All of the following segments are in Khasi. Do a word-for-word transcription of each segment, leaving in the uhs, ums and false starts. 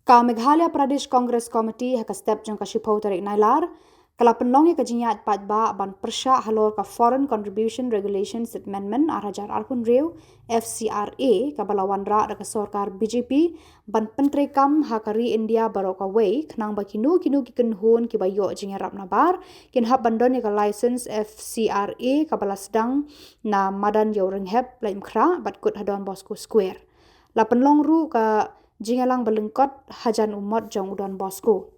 Ka Meghalaya Pradesh Congress Committee ha ka step jong ka shiphew tarik Nailar ka la pynlong ïa ka jingïaid paidbah ban pyrshah halor ka Foreign Contribution Regulations Amendment ar hajar arphew hynriew, F C R A, kaba la wanrah da ka sorkar B J P ban pyntreikam ha ka ri India baroh kawei, khnang ba kino kino ki kynhun kiba ïoh jingïarap nabar kin hap ban don ïa ka license F C R A kaba la sdang na Madan Ïewrynghep, Laitumkhrah, bad kut ha Don Bosco Square. La pynlong ruh ka jingïalang ba lyngkot hajan u mot jong u Don Bosco.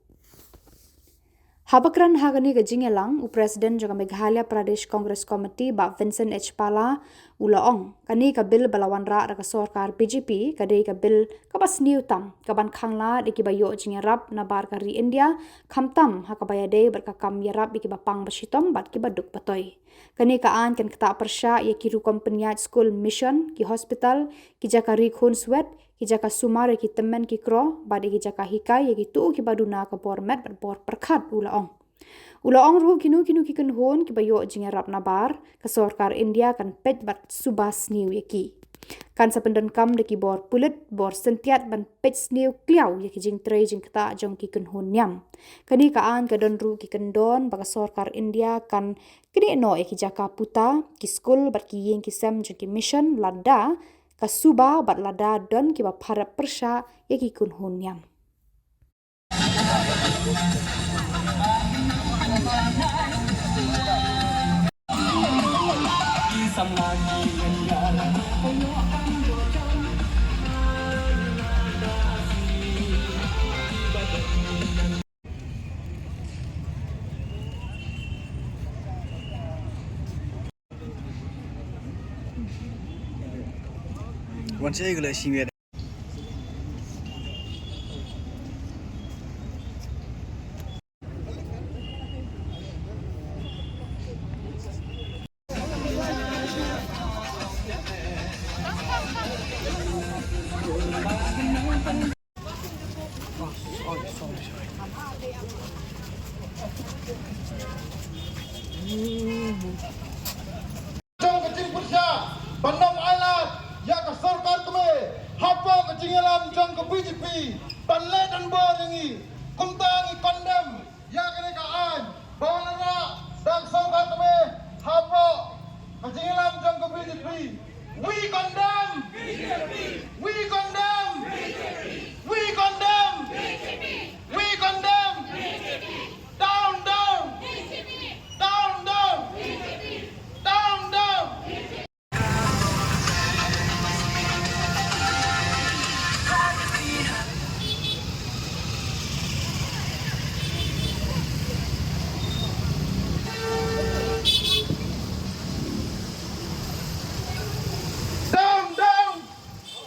Haba kren ha kane ka jingïalang, u President jong ka Meghalaya Pradesh Congress Committee, Bah Vincent H Pala, u la ong, kane ka bill ba la wanrah da ka sorkar B J P ka dei ka bill kaba sniew tam, kaban khanglad ïa kiba ïoh jingïarap nabar ka ri India, khamtam ha kaba ïadei bad ka kam ïarap ïa kiba pang ba shitom bad kiba duk ba toi. Kane ka aiñ kan ktah pyrshah ïa ki rukom pynïaid skul mission, ki hospital, ki jaka ri khunswet, ki jaka sumar ïa ki tymmen ki kro, bad ïa ki jaka hikai ïa kito kiba duna ka bor met bad bor pyrkhat, u la ong. U la ong ruh, kino kino ki kynhun kiba ïoh jingïarap nabar, ka sorkar India kan peit bad suba sniew ïa ki. Kan sa pyndonkam da ki bor pulit, bor syntiat ban peit sniew kliaw ïa ki jingtrei jingktah jong ki kynhun niam. Kane ka aiñ ka don ruh ki kyndon ba ka sorkar India kan knieh noh ïa ki jaka puta, ki skul bad ki ïing ki sem jong ki mission lada ka suba bad lada don kiba pharep pyrshah ïa ki kynhun niam. Wan sa ïa ka la sing wet. Jong ka jingpyrshah ban ym ailad ïa ka sorkar thymmai hapoh ka jingïalam jong ka B J P ban leh donbor ïa ngi. Kumta ngi condemn ïa kane ka aiñ ba wanrah da ka sorkar thymmai hapoh ka jingïalam jong ka B J P. We condemn! We condemn! We condemn! We condemn! Down, down! Down, down! Down, down! Down, down!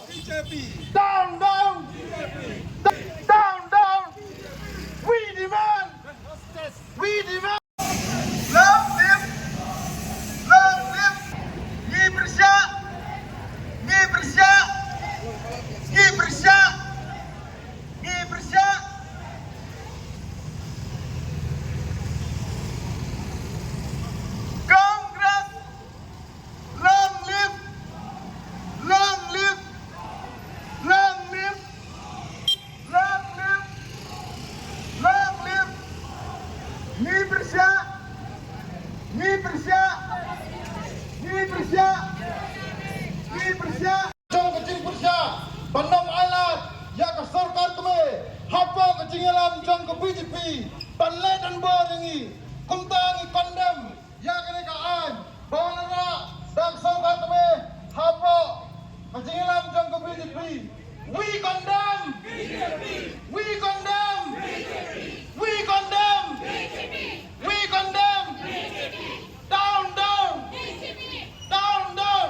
B J P! Down, down! B J P! Down, down! We demand justice! We demand Long live! Long live! Ngi pyrshah! Ngi pyrshah! Ngi pyrshah! Ngi pyrshah! Congress! Long live! Long live! Long live! Long live! Long live! Ngi pyrshah! Ngi pyrshah! Ngi pyrshah! Ngi pyrshah! Jong ka jingpyrshah ban ym ailad ïa ka sorkar thymmai hapoh ka jingïalam jong ka B J P ban leh donbor ïa ngi. Kumta ngi condemn ïa kane ka aiñ ba wanrah da ka sorkar thymmai hapoh ka jingïalam jong ka B J P. We condemn! We condemn! We condemn! We condemn! Down, down! Down, down!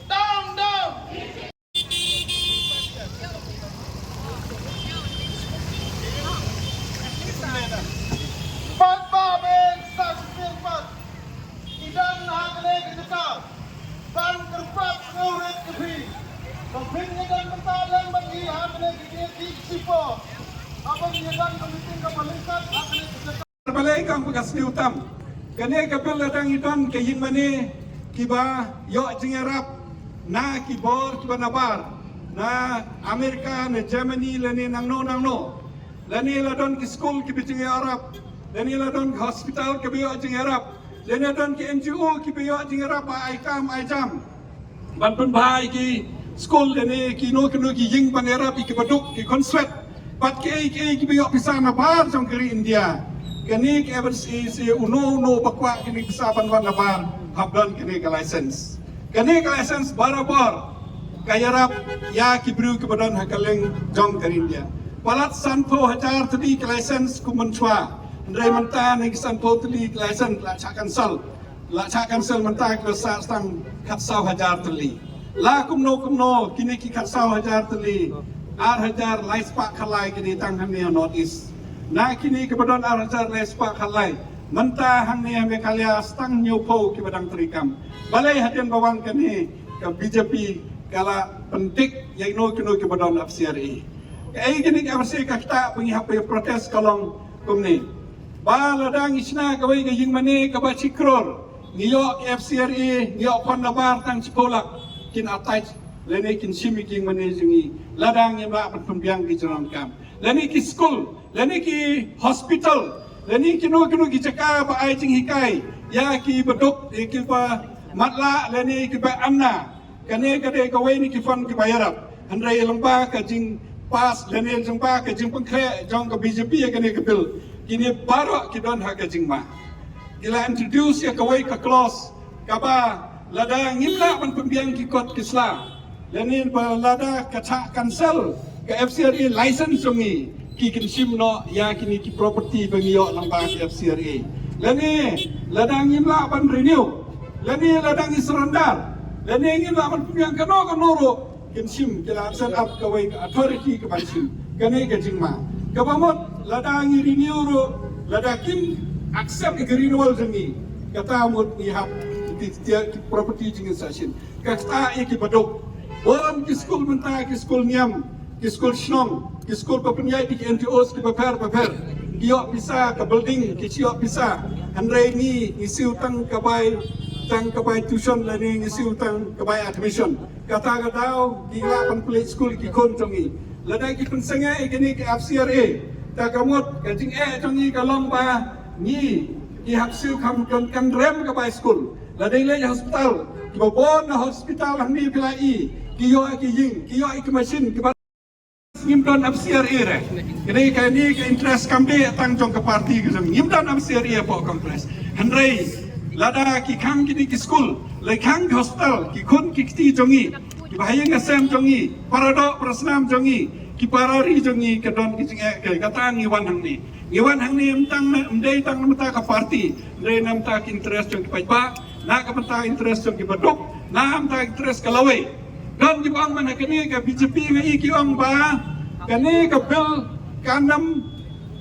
Down, down! Pat ba men sa sipir pat. Ki don ha kane ka jaka ban kyrpad sngewrit ïa phi. Ba phin ïa don mynta lem bad ngi ha kane ka jaka ki shipor. Haba ngi ïa don ka meeting kaba lyngkot ha kane ka jaka. Balei kam ka sniew tam. Kane ka bill la dang ïa don ka ïing mane kiba ïoh jingïarap na ki bor kiba nabar. Na Amerika, na Germany, lane nangno nangno. Lane la don ki skul kiba jingïarap. Lane la don ki hospital kiba ïoh jingïarap. Lane don ki N G O kiba ïoh jingïarap ba ai kam ai jam ban pynbha ïa ki skul lane kino kino ki ïing ban ïarap ïa kiba duk, ki khun swet. Bad kiei kiei kiba ïoh pisa nabar jong ka ri India. Kane ka F S C uno uno ba kwah kine ki pisa ban wan nabar, hap don kane ka license. Kane ka license barabor ka ïarap ïa ki briew kiba don ha ka liang jong ka ri India. Palat sanphew hajar tylli ka license kum mynshwa. Hynrei mynta na ki sanphew tylli ka license la shah cancel. La shah cancel mynta ki la sah tang khatsaw hajar tylli. La kumno kumno kine ki khatsaw hajar tylli, ar hajar lai spah khatlai ki dei tang hangne ha North East. Na kine kiba don ar hajar lai spah khatlai, mynta hangne ha Meghalaya tang hynñiewphew kiba dang treikam. Balei? Hadien ba wan kane ka B J P ka la pyndik ïa kino kino kiba don F C R A. Kaei kane ka F C R A ka ktah ba ngi hap ban protest ka long kumne. Ba lada ngi shna kawei ka ïing mane kaba shi klur, ngi ïoh ka F C R A, ngi ïoh fund nabar tang shiphew lak, kin attach lane kin shim ïa ki ïing mane jong ngi. Lada ngim lah ban pynbiang ki jingdonkam, lane ki skul, lane ki hospital, lane kino kino ki jaka ba ai jinghikai ïa kiba duk, ïa kiba matlah lane kiba anna. Kane ka dei kawei na ki fund kiba ïarap. Hynrei lyngba ka jingpass lane lyngba ka jingpynkhreh jong ka B J P ïa kane ka bill, kine baroh ki don ha ka jingma. Ki la introduce ïa kawei ka clause kaba lada ngim lah ban pynbiang ki kot ki sla, lane ba lada ka shah cancel ka F C R A license jong ngi, ki kin shim noh ïa kine ki property ba ngi ïoh lyngba ka F C R A. Lane lada ngim lah ban renew, lane lada ngi surrender, lane ngim lah ban pynbiang kano kano ruh, kin shim, ki la set up kawei ka authority ka ban shim. Kane ka jingma. Kaba mut lada ngi renew ruh, lada kim accept ïa ka renewal jong ngi, kata mut ngi hap ki, ki, ki property jong ngi sa shin. Ka ktah ïa kiba duk. Bun ki skul mynta, ki skul niam, ki skul shnong, ki skul ba pynïaid da ki N G Os kiba pher ba pher, ki ïoh pisa ka building, ki shu ïoh pisa. Hynrei ngi, ngi siew tang ka bai, tang ka bai tuition lane ngi siew tang ka bai admission. Kata ka daw ngi lah ban pynleit skul ki khun jong ngi. Lada ki pynsangeh ïa kane ka F C R A, ta ka mut ka jingeh jong ngi ka long ba ngi, ngi hap siew kham kan, kan rem ka bai skul. Lada ngi leit hospital, kiba bun na hospital hangne phi la i, ki ïoh ki ïing, ki ïoh ki machine, kiba ngim don F C R A re. Kane, kane ka interest kam dei tang jong ka party ka jong, ngim don F C R A hapoh Congress. Hynrei lada ki khang kine ki skul, la khang ki hospital, ki khun ki kti jong ngi, kiba ha ïing ha sem jong ngi, para doh para snam jong ngi, ki para ri jong ngi, ka don ki jingeh. Kata ngi wan hangne. Ngi wan hangne ym tang na, ym dei tang na bynta ka party, hynrei na bynta ki interest jong ki paidbah, na ka bynta interest jong kiba duk, na bynta interest ka lawei. Don kiba ong man ha kane ka B J P, nga i ki ong ba kane ka bill kan ym,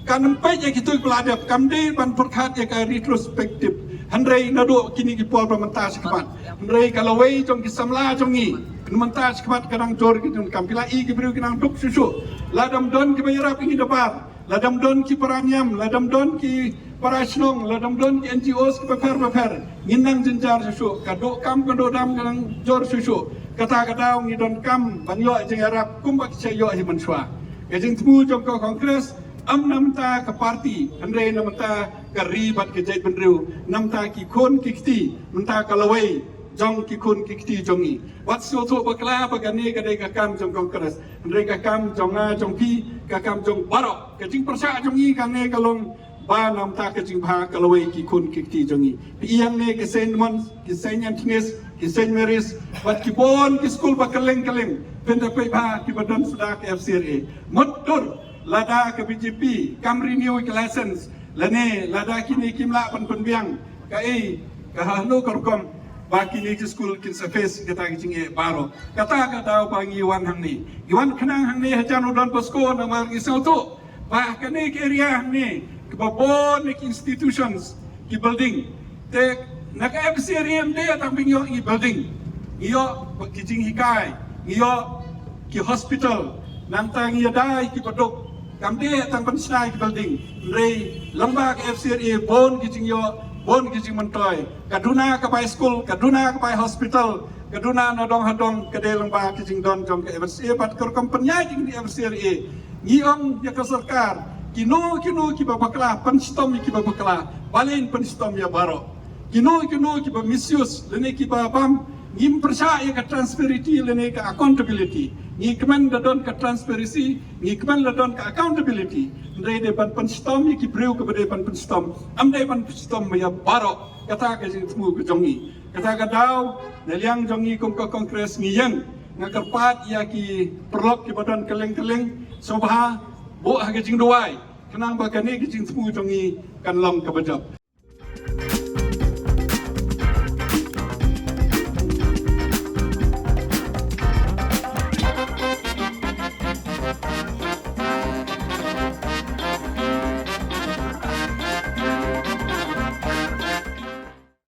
kan ym peit ïa kito kiba la dep, kam dei ban pyrkhat ïa ka retrospective. Hynrei naduh kine ki por ba mynta shakhmat, hynrei ka lawei jong ki samla jong ngi mynta shakhmat ka dang jur ki jingdonkam. Phi la i ki briew ki dang duk shuh shuh. Lada ym don kiba ïarap ïa ngi da bar, lada ym don ki para niam, lada ym don ki para shnong, lada ym don ki N G Os kiba pher ba pher, ngin nang jynjar shuh shuh. Ka dohkam ka dohdam ka nang jur shuh shuh. Kata ka daw ngi donkam ban ïoh jingïarap kumba ki shu ïoh hi mynshuwa. Ka jingthmu jong ka Congress ym na bynta ka party, hynrei na bynta ka ri bad ka jaitbynriew, na bynta ki khun ki kti, na bynta ka lawei jong ki khun ki kti jong ngi. Wat sngewthuh bakla ba kane ka dei ka kam jong Congress, hynrei ka kam jong nga jong phi, ka kam jong baroh. Ka jingpyrshah jong ngi kane ka long ba na bynta ka jingbha ka lawei ki khun ki kti jong ngi. Phi ïa hangne ka Saint Edmund's, ki Saint Anthony's, ki Saint Mary's, bad ki bun ki skul ba kylleng kylleng, pynda phi ba kiba don suda ka F C R A. Mutdur lada ka B J P kam renew ka license, lane lada kine kim lah ban pynbiang, kaei, ka hano ka rukom ba kine ki skul kin sa face kata ka jingeh baroh. Kata ka daw ba ngi wan hangne. Ngi wan khnang hangne hajan u Don Bosco namar ngi sngewthuh ba kane ka area hangne kaba bun na ki institutions, ki building. Te na ka F C R A ym dei tang ba ngi ïoh ngi building, ngi ïoh ki jinghikai, ngi ïoh ki hospital, nangta ngi ïada ïa kiba duk. Kam dei tang ban shna ïa ki building, hynrei lyngba ka F C R A bun ki jingïoh Bun ki jingmyntoi, ka duna ka bai skul, ka duna ka bai hospital, ka duna na dong ha dong, ka dei lyngba ki jingdon jong ka F S A, bad ka rukom pynïaid jong ka F S A. Ngi ong ïa ka sorkar, kino kino kiba bakla, pynshitom ïa kiba bakla, balei pynshitom ïa baroh. Kino kino kiba misuse, lane kiba bam, ngim pyrshah ïa ka transparency lane ka accountability. Ngi kmen da don ka transparency, ngi kmen da don ka accountability. Hynrei dei ban pynshitom ïa ki briew kiba dei ban pynshitom. Ym dei ban pynshitom ïa baroh. Kata ka jingthmu ka jong ngi. Kata ka daw, na liang jong ngi kum ka Congress ngi ïeng. Nga kyrpad ïa ki paralok kiba don kylleng kylleng, sngewbha buh ha ka jingduwai. Khnang ba kane ka jingthmu jong ngi kan long kaba jop.